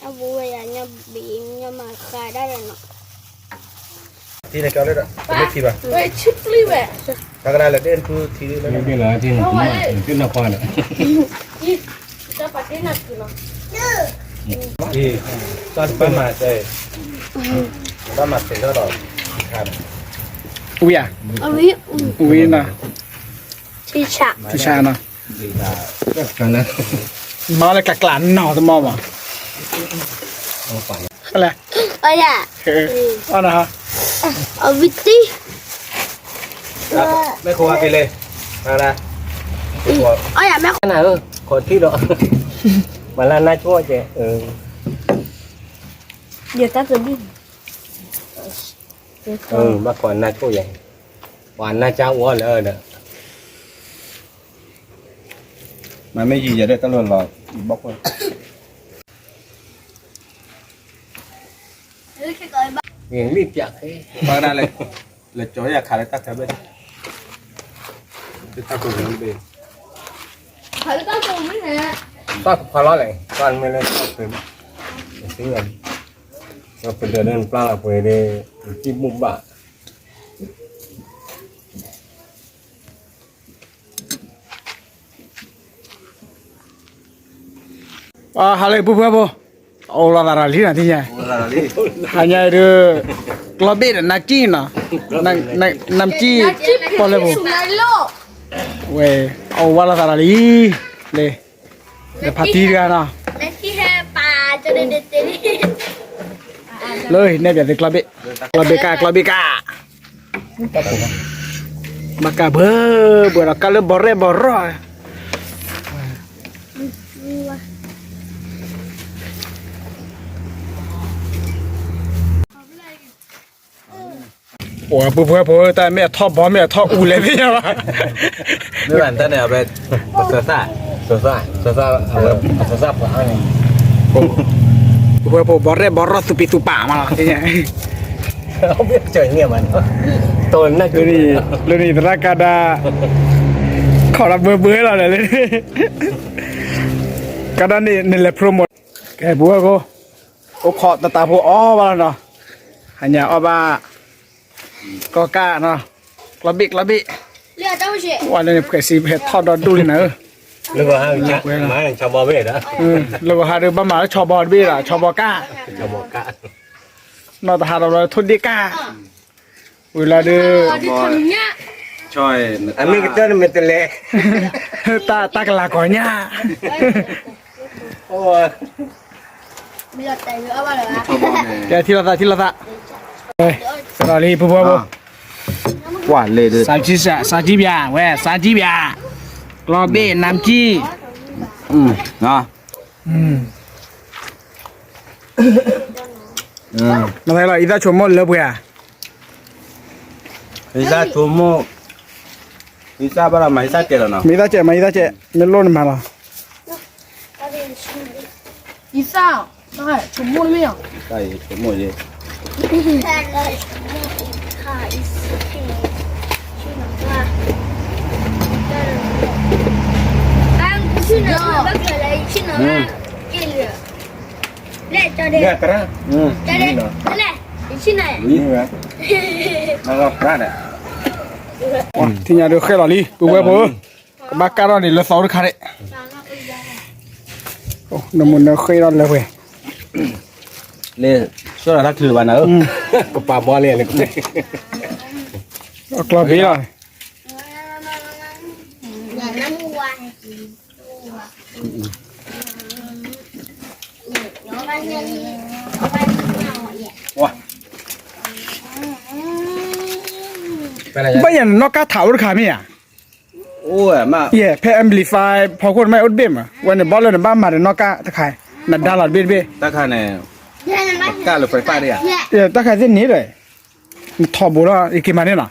အဘူးဝဲယၤညီဘံညီမၤဃါဒၣ်လဲာ်နီၤ. ထံန့ၣ်ကလၢဒီး တမ့ၢ်ထံဘၣ်. ဝဲဆံပျံၤဝဲ. တၢ်ကဒါလၢဒ့ၣ်တဖုထံလၢ တနၢ်ပှၢ်န့ၣ် တၢ်ပာ်တ့ၢ်နၤက့ၤနီၤ. တၢ်တပၢ်မၤစဲး, တၢ်မၤစဲးထီၣ်ဒီး ဝံၤဧါ, ဝံၤနီၤ, ထံဆးနီၤ, မၤလၢကျးကျးနီၤတမီၢ်မး, လဲၣ်, အီၣ်နၤ, အဝံၤတံၢ် မ့ၢ်ခိးဝဲဖဲလဲၣ်, အီၣ်ယၤမ့ၢ်ခိးနၤဧၢ, ခိးထံၣ်ဒီး ပှၤလၢနါဆိၣ်ကဲး, ယတၢ်တဘံၣ်, ဘၣ်ခိးနါဆိၣ်ယဲ, ပှၤနါကၠါအီၤလၢဒီး မၤမ့ၢ်ယံာ်ယဲဒၣ်တၢ်လီၢ်လီၤ, ဘီၣ်ခွဲး, ဂ့ၤလံပၠးခဲ, ပှၤကဒါလဲၣ်, လဲၤကၠီၤယၤခးလၢတၢ်ခဲဘ့ၣ်, တၢ်ခိၣ်ဘ့ၣ်, တၢ်ကဖီလီၤလဲၣ်, တၢ်မ့ၢ်လၢတၢ်ခိၣ်, သ့ၣ်ညါ, ပဒၢးဒၢးပျၢ်လီၤပှဲၤဒီး တံၢ်မူဘၣ် ဟါလၢပူၤဖုဖိ, အိၣ်လီၤသးဒီးလံနၤသ့ၣ်ညါ, ဟါညါအံၤဒုး, ကျီဘ့ၣ်ဒီးနါကံၣ်နီၤ, နါကံၣ်, ပီၣ်လဲၣ်ပူၤ, ဝဲ, အိၣ်ဝဲလီၤသးဒီးလံ, လၢ, လၢဖးတံၢ်တဂၤနီၤ, လၢနဲၣ်ပၠးသုကျီဘ့ၣ်, ကျီဘ့ၣ်ကၣ်, ကျီဘ့ၣ်ကၣ် ဘၣ်ကၣ်ဘၢ, ဘၢဒီးကၣ်လၢဘီရဲၣ်ဘီရီၣ်, အိၣ်ပူၤဖုဖိ တၢ်မ့ၢ်အထီၣ်ဘီမ့ၢ်အထီၣ်အူလဲၣ်သ့ၣ်ညါဘၣ်, မ့ၢ်ဘၣ်တၢ်န့ၣ် အဝဲ, ပစၢၤသၣ်, စၢၤသၣ်, ပစၢၤသၣ်ပှၤန့ၣ်, ပူၤဖုဖိဘီရဲၣ်ဘီရီၣ်သူၣ်ပံၤသူၣ်ပာ်မးလီၤ, လၢန့ၣ်သရၣ်ကဒါ, ခိးဒီးဘၢဘၢလီၤဒီးလၢ, ကဒါန့ၣ် နလဲၤ promote, ကဲပူၤဖုဖိ, အိၣ်ခိးတတးဖိအီၣ်ဘၣ်လီၤနီၤ, ဟါညါအီၣ်ဘၣ်, ကီၢ်ကၣ်နီၤ, ကျီဘ့ၣ်ကျီဘ့ၣ်, ဝဲလၢန့ၣ်ဖှဲးစံးဖဲထီၣ်ဒီဒူၣ်လံနၤဧၢ, လၢကဟးဒုးဘၣ်မၤလၢဆီဘီတဘ့ၣ်ဒီး ဆီဘီကၣ်, နီၢ်တဟးဒီးဘျီထိၣ်ဒ့ၣ်ကၣ်, ဝံၤလီၤဒုး, အမ့ၢ်ကတၢၢ်နမဲာ်တလဲ, တၢ်ကလၤကီၤညၣ်, ကဲထံၣ်လိာ်သးထံၣ်လိာ်သး, စးလံပူၤဖုဖိ, စးကံၣ်ပၠး, စးကံၣ်ပၠး, ဝဲစးကံၣ်ပၠး, ကျီဘ့ၣ်နါကံၣ်, နသးလီၤ အံသၣ်ဆိကမိၣ်လၢပှဲၤဧါ, အံသၣ်ဆိကမိၣ်, အံသၣ်ဘၣ်လီၤ မၤအံသၣ်စဲးလီၤနီၤ, မၤအံသၣ်စဲး မၤအံသၣ်စဲး မ့ၢ်လိၣ်နမၤလီၤ, အံသၣ်, ဆိကမိၣ်မ့ၢ်ဧါ, အံသၣ်အံၤဆိကမိၣ်ယဲ, ထံၣ်ညါဒုးဃဲလီၤလံ ပဝဲဖိဧၢ, ကဘၣ်ကၢ်ထီၣ်န့ၣ်လၢသီတခါန့ၣ်, နမူနဃဲထီၣ်လၢပှဲၤ, လၢ, စီၣ်လီၤတၢ်ထုးဘၣ်နၤဧၢ, ကပာ်ဘီလံ, အကျီဘ့ၣ်လီၤ, ဘၣ်ယၤနနီၢ်ကါထးအိၣ်တခါမ့ၢ်ဧါ, ယဲၢ် ဖဲ amplify ဖီခိၣ်နမ့ၢ်အိၣ်တဘ့ၣ်မး ဝဲန့ၣ်ဘီလၢနဘၣ်မၤဒီးနီၢ်ကါတခါ, နဒါလီၤတဘ့ၣ်တဘ့ၣ်, တၢ်ခါန့ၣ်, တၢ်ခါသ့ၣ်န့ၣ်ဒီး, နထီၣ်ဘိလီၤ ယက့ၤမၤန့ၣ်လီၤ,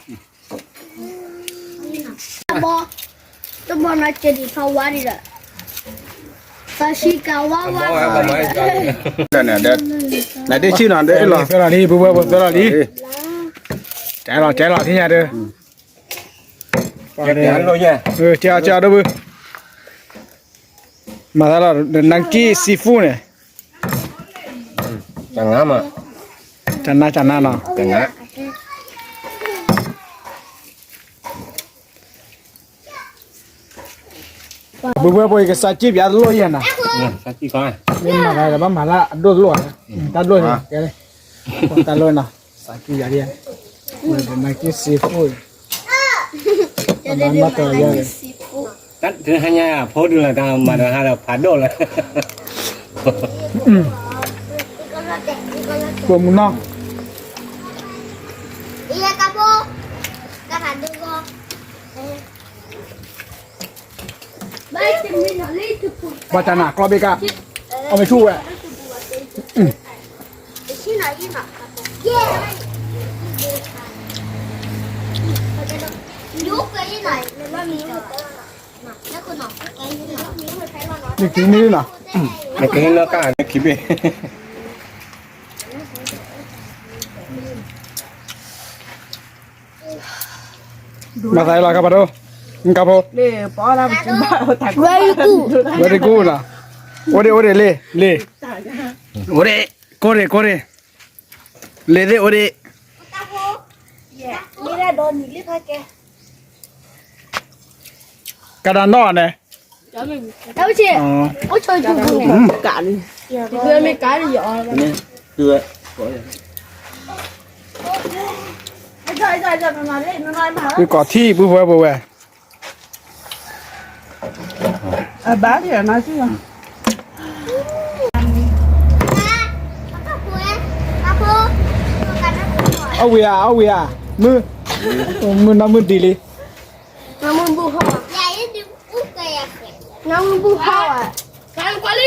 တဘီနီၢ်ကဲဒံးထီၣ်ဝါဒံးဒီး, တၢ်ဆံကဝါဝါ နဒ့ဆံနီၤ ဒ့လီၤ သၢလီၤလံ ပူၤပူၤပူၤ သၢလီၤလံ တဲလီၤ တဲလီၤ ထံၣ်ညါဒီး တဲအီၤ တဲအီၤဒိၣ်ဘု မၤသးလီၤ နကံၣ် seafood န့ၣ် တငါမး တနါ တနါနီၤ တငါ ဘုဘၢဖိ ယကစးကံၣ်ပျး တလိၣ်ယဲၢ်နီၤ မ့ၢ်မၤသးဒီး ဘၣ်မၤလၢအဒိၣ်တလိၣ်ဧါ တၢ်ဒိၣ်န့ၣ် ကဲလၢ တၢ်လိၣ်နီၤ စးကံၣ်ပျးဒ် နကံၣ် seafood မၤနီၣ်တယဲၢ် တဟါညါ ဖိဒုလၢတၢ်မၤတဟါဒီးဖးဒိၣ်လၢ ပိာ်မုၣ်နီၢ် ဘၣ်တၢ်နၤကျီဘ့ကါ အီၣ်မ့ၢ်ဆူၣ်ဝဲ နက့ၤန့ၣ်နီၤ နက့ၤလၢကါ နက့ၤဘ့ၣ် မၤသးလီၤကါပၤဒိၣ် နကါဖိ very good very good နီၤ အိၣ်ဒ့ၣ်အိၣ်ဒ့ၣ်လ့ၣ်လ့ၣ် အိၣ်ဒ့ၣ် ကိၢ်ဒ့ၣ်ကိၢ်ဒ့ၣ် လ့ၣ်သ့ၣ်အိၣ်ဒ့ၣ် ကဒါနီၣ်န့ၣ် ကိးထံၣ်ပူၤဖဲပဝဲ အဘၣ်က့ၤနီၤ အဝံၤဧါ အဝံၤဧါ မုၢ် မုၢ်နီၢ်မုၢ်ဒံးလံ နီၢ်မုၢ်ဘူၣ်ဟီၣ် နီၢ်မုၢ်ဘူၣ်ဟီၣ်ဧါ လၢ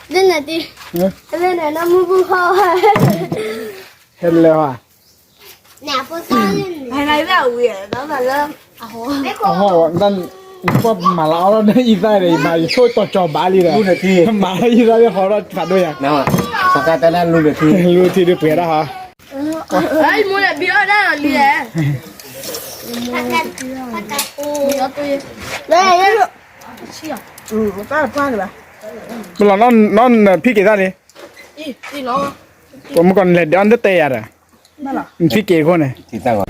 န့ၣ် နီၢ်မုၢ်ဘူၣ်ဟီၣ်ဧါ ဟဲလဲၤဧါ အဟီၣ် နကွၢ်မၤလၢအီၣ်လီၤ နအံသၣ်ဒီး ယမၤယဆိၣ်တီၤကၠီၤဘၣ်လံဒီး မၤလၢအံသၣ်ဒီးဟီၣ်ဒီးဖးဒိၣ်ယၤ လူထံဒုးပှဲၤဒၣ်ဟီ လီၤနီၢ် နီၢ်နဖံးက့ၤသၣ်လံ ပမုၢ်ကီၢ်နလဲၤဒုးအီၣ်နတတဲယၤဒီး နဖံးက့ၤခိၣ်န့ၣ်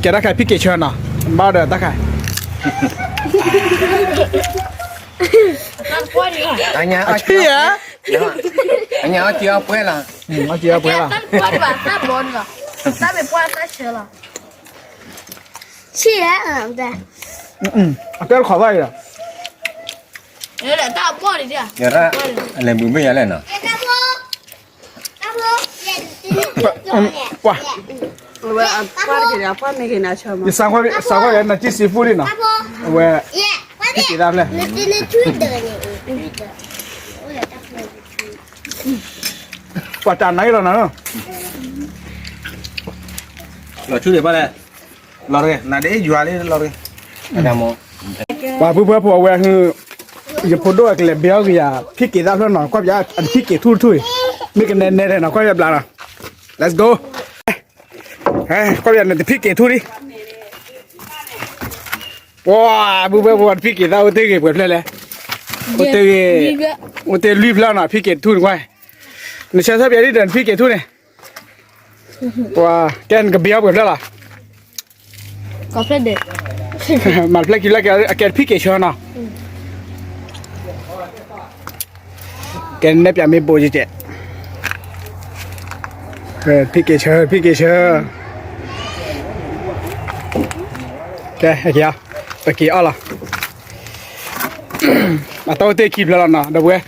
ကဲတၢ်ခါဖံးက့ၤဆၢနီၤ ဘၣ်ဒီးတၢ်ခါ အဆံၣ်ဧါ အညါအီၣ်က့ၤအီၣ်ပှဲၤလီၤ အီၣ်က့ၤအီၣ်ပှဲၤလီၤ ဆံၣ်ဧါ အတဲတခီသၣ်အံၤဒီး ယရၣ် အလဲၤဘုးမ့ၢ်ယၤလဲၣ်နီၤ ပှၤ ယစးကွၢ် စးကွၢ်ယၤ နကံၣ် seafood လံနီၤ အဝဲ ဖံးက့ၤသၣ်ဖျၢၣ် ပှၤတၢ်နါအံၤလီၤနၤ လီၤဆူၣ်ဒံးဘၣ်လဲၣ် လီၤတဂ့ၤ နၤဒ်ယွၤလံ လီၤတဂ့ၤ ပှၤဖုဖုဖိအဝဲ ယဖိဒိၣ်အကလဲၤဘဲအီၣ်က့ၤယၤ ဖံးက့ၤသၣ်ဖျၢၣ်နီၤ ကွၢ်ပယါ အဖံးက့ၤထူၣ်တထူၣ်အံၤ မ့ၢ်ကနဲနဲထဲနီၤ ကွၢ်ပယါဘျါနီၤ let's go ကွၢ်ပယါန့ၣ် တဖံးက့ၤထူၣ်လံ ပှၤ ဖုဖုဖိ တဖံးက့ၤသၣ်အိၣ်တ့ၢ်ဂ့ၤပှဲၤဖျၢၣ်လဲၣ် အိၣ်တ့ၢ်ဂ့ၤ အိၣ်တ့ၢ်လွံၢ်ဖျၢၣ်နီၤ ဖံးက့ၤထူၣ်န့ၣ်ကွၢ် နဆၢထၢၣ်ပယါဒ်ဒီး နဖံးက့ၤထူၣ်န့ၣ် ပှၤ ကဲနကဘံအီၣ်ပှဲၤဖျၢၣ်လီၤ မၤတဖျၢၣ်ခံဖျၢၣ်ကဲ အကဲတဖံးက့ၤဆၢနီၤ ကဲနဲပၠးမ့ၢ်ဘိးကဲကဲ ဖံးက့ၤဆၢ ဖံးက့ၤဆၢ ကဲ ပက့ၤအီၣ်လီၤ အတၢ်အိၣ်တ့ၢ်ခံဖျၢၣ်လီၤနီၤ ဒီပုၢ်ဝဲၢ်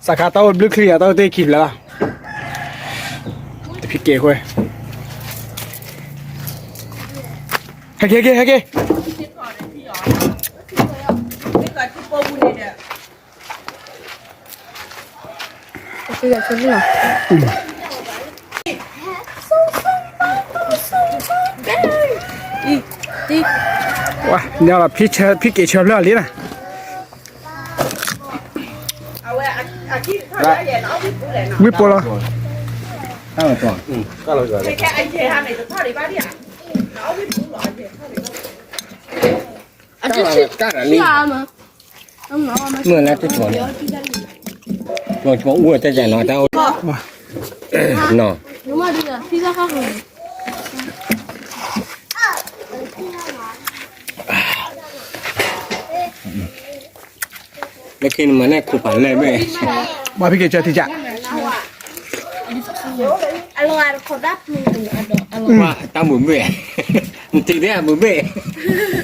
စးခါတၢ်အိၣ်ဘျုးချံ အတၢ်အိၣ်တ့ၢ်ခံဖျၢၣ်လီၤ တဖံးက့ၤဃိ ဟဲက့ၤ ဟဲက့ၤ ဟဲက့ၤ ဝါ န့ၣ်လီၤ ဖံးက့ၤဆၢဖျၢၣ်လံနီၤ ဝံၢ်ပိာ်လီၤ, မ့ၢ်လၢတၢ်, အူတၢ်နီၤ, တၢ်, နီၤ, လၢခံနမၤန့ၢ်ခိၣ်ပာ်လဲၣ်မ့ၢ်, ဘၣ်ဖံးက့ၤကၢထံကၢ်, တၢ်မုာ်မ့ၢ်, န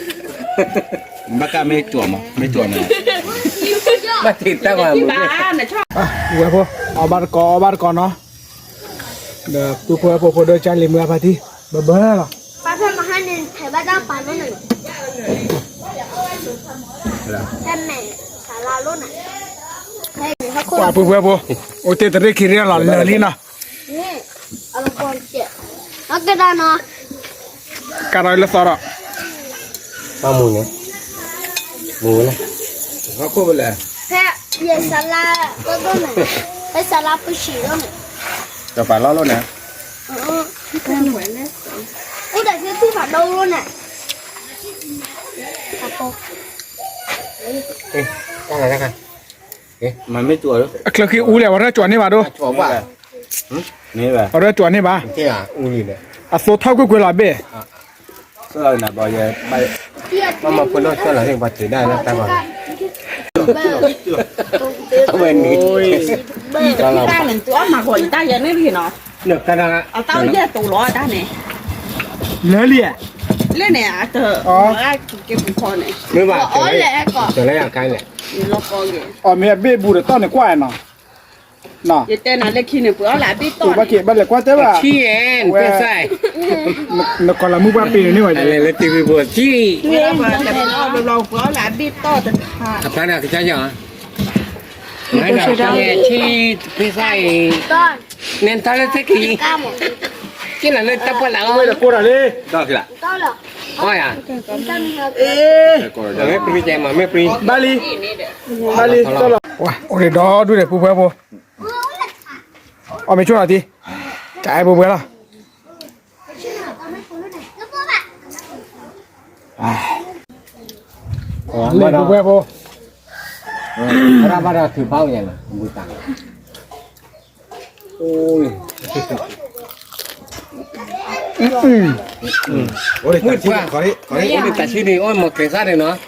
ထံၣ်ဒၣ်မုာ်မ့ၢ်, ဘၣ်ကမ့ၢ်ကၠီမး, မ့ၢ်ကၠီန့ၣ်, ဘၣ်ထံၣ်တၢ်မုာ်မ့ၢ်, ဝဲဖိ, အီၣ်ဘၣ်တကိး အီၣ်ဘၣ်တကိးနီၤ, ဒီးပုၢ်ဖိဝဲၢ်ဖိဖိဒီးကၢ်လံၤမုၢ်အဖါတံၢ်, ဘၣ်ဘၣ်လီၤ, ပှၤဖဲမဟါန့ၣ် ထဲဘၣ်တၢ်ပာ်လီၤန့ၣ်, ဖဲမဲာ်, ပှၤပုၢ်ဖိဝဲၢ်ဖိ, အိၣ်တ့ၢ်တရ့ၣ်ခံရ့ၣ်လီၤ လၢာ်လံနီၤ, ကဲဒီးလၢသီဒီး, ဘၣ်မူန့ၣ်, မူဝဲလဲၣ်, ဖဲယဲၢ်စလါ, ဖဲစလါပူၤဆံးလီၤန့ၣ်, ကပာ်လီၤလီၤန့ၣ်, အိၣ်ဒီးက့ၤသူၣ်ဖးဒိၣ်လီၤန့ၣ်, တၢ်လီၤတၢ်ခါ, မၤမ့ၢ်တူၢ်အီၤလီၤ, အချၢခံအူလဲၣ် ပှၤတၢ်ကၠီၤန့ၢ်ဘၣ်ဒိ, ပှၤတၢ်ကၠီၤန့ၢ်ဘၣ်, အသိထီၣ်ကွ့ၢ်ကွ့ၢ်လီၤဘ့ၣ်, အဝဲန့ၣ်, တၢ်န့ၣ် သုအီၣ်မၤဂီၤယတၢ်ယဲန့ၣ်လံနီၤ, အတၢ်ယဲၢ်တိၤလီၤတၢ်န့ၣ်, လၢလံ, လၢန့ၣ်, က့ၤပူၤခီန့ၣ်, မ့ၢ်ဘၣ်, လၢယၤခါန့ၣ်, အီၣ်မ့ၢ်အဘ့ၣ်ဘူးဒီးတီၢ်န့ၣ်ကွၢ်နီၤ, ယတဲနၤလၢခံန့ၣ် ပှၤအီၣ်လၢအဘ့ၣ်တီၢ်န့ၣ်, ဘၣ်လဲၤကွၢ်တဲဘၣ်, နကီၢ်လၢမုၢ်ပှၢ်ပ့ၤန့ၣ်ဝဲ, လဲၤလၢတံၤဝံၤပှၤထံၣ်, ပှၤအီၣ်လၢအဘ့ၣ်တီၢ်တခါ, အဖါန့ၣ်ကစၢ်ယွၤ, မ့ၢ်ထံၣ်ဖဲစၢ်အံၤ, နဲတၢ်လၢသ့ၣ်ခံ, က့လီၤလၢတၢ်ပှၢ်လၢ်အီၣ်, အီၣ်ယၤ, မ့ၢ်ပြံကဲမ့ၢ်မ့ၢ်ပြံ, ဘၣ်လံ, ဘၣ်လံ, အိၣ်ဒီးဒုးဒီးပုၢ်ဖိဝဲၢ်ဖိ, အီၣ်မ့ၢ်ဆိၣ်နၤတံၢ်, တၢ်အဲၣ်ပှဲၤပှဲၤလီၤ, ပှဲၤပှဲၤဖိ, ရၢ်ဘၣ်ဒီးထုးဖးအိၣ်ယဲၢ်လီၤ, ဘူတၢ်, အိၣ်ဒီးတၢ်ဆံၣ်န့ၣ်, အိၣ်မီၤကျဲၤစၢ်န့ၣ်နီၤ,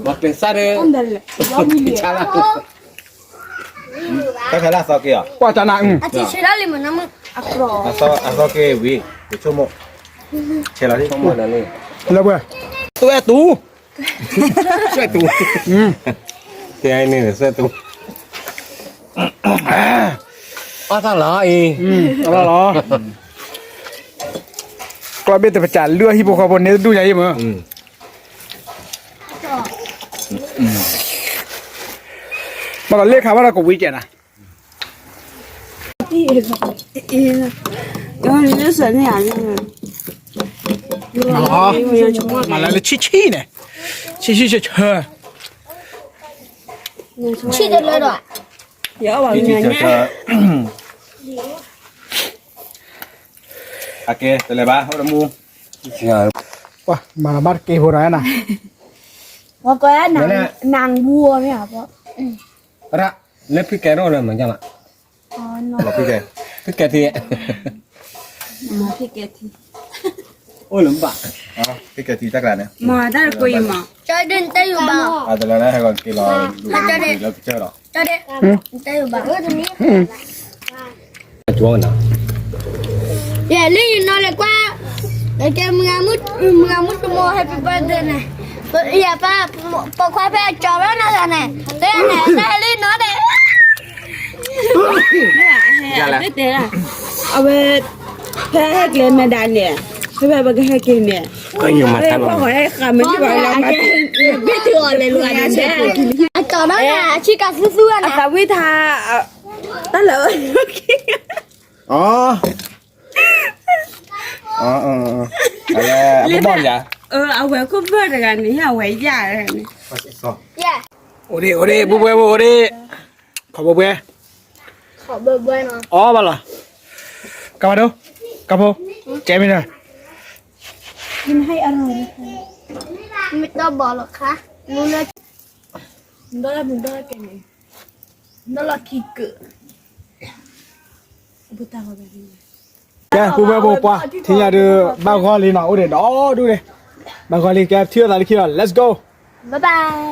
မီၤကျဲၤစၢ်ဒီး, ဆါလၢ တၢ်ခဲလၢာ်အသီက့ၤအီၤ, အသီက့ၤဝံၤ, ပဆိကမိၣ်, ဆဲးလီၤ, လၢပှဲၤ, သွဲၣ်တူ, သွဲၣ်တူ, သွဲၣ်တူ, အီၣ်တၢ်လီၤအံၤ, အီၣ်တၢ်လီၤ, ကျီဘ့ၣ်တပစၢ်လုၢ်အဟံၣ်ဖိဃီဖိန့ၣ်တဒူၣ်ညါယံၤမး, ဘၣ်ဒီးလ့ၣ်ခါဘၣ်ဒီးကဝံၤကဲနၤ မၤလၢလၢဆံၣ်ဆံၣ်န့ၣ်, ဆံၣ်ဆံၣ်ဆၢဆၢ, ဆံၣ်တလၢဒီး, အကဲ တလဲၤဘၣ် အိၣ်တမူ, မၤလီၤဘၣ်တက့ၢ်ဖိဒီးနၤ, နၢ်ဂူအီၤန့ၣ်, ရၣ်, လၢဖံကဲထီၣ်လၢမၤညါလီၤ, ဖံကဲ, ဖံကဲထံ, ဖံကဲထံ, အိၣ်လၢဘၣ်, ဖံကဲထံတၢ်ကျါန့ၣ်, မၤတၢ်တကွံမး, ကၠီဒ့နတဲယိၤဘၣ်, အတလၢနဟဲကီးက့ၤလီၤ, ကၠီဒ့, ကၠီဒ့, နတဲယိၤဘၣ်, ယဲလၢယနီၤလဲၤကွၢ်, ကဲမုၢ်ဂၤမုၢ်တမီၤ happy birthday န့ၣ်, ယပၢ်, ပိာ်ခွါဖဲအကၠီၤလီၤနၤန့ၣ်, တဲန့ၣ် တၢ်ဟဲလၢယနီၤဒဲး, တဲ, အဝဲ, ဖဲဟဲကျဲမဲာ်ဒၣ်န့ၣ်, ဖဲဖဲပကဟဲက့ၤန့ၣ်, ပှၤဟဲဃာ်မ့ၢ်န့ၣ်ဘၣ်လီၤ, ဘ့ၣ်တုၤအီၤလဲၤလီၤန့ၣ်, အကၠီၤလီၤနၤ အဆံကၤသူသူန့ၣ်, အသးဝံၣ်ထါ, တၢ်လၢ အ အဘီၣ်ယၤ, အဝဲခိၣ်ဘၢၣ်တဂၤန့ၣ် အဝဲယၤန့ၣ်, အိၣ်ဒ့ၣ် အိၣ်ဒ့ၣ် ပူၤပှဲၤပူၤ အိၣ်ဒ့ၣ်, ခီဘိပှဲၤ, အီၣ်ဘၣ်လီၤ, ကဘၣ်ဒိ, ကဖိ, ကဲမ့ၢ်နၤ, မ့ၢ်တဘၣ်လီၤခါ, မူလၢ, ဒီလၢမူဒီလၢကဲန့ၣ်, ဒီလီၢ်ခံကၢၣ်, ကဲ ပူၤဖဲပူၤပှၤ ထံၣ်ညါဒုး ဘၣ်ဂီၤလံနီၤ အိၣ်ဒံးဒီဒူၣ်န့ၣ်, ဘၣ်ဂီၤလံ ကဲထံၣ်လိာ်သးလၢခံလီၤ let's go, bye bye.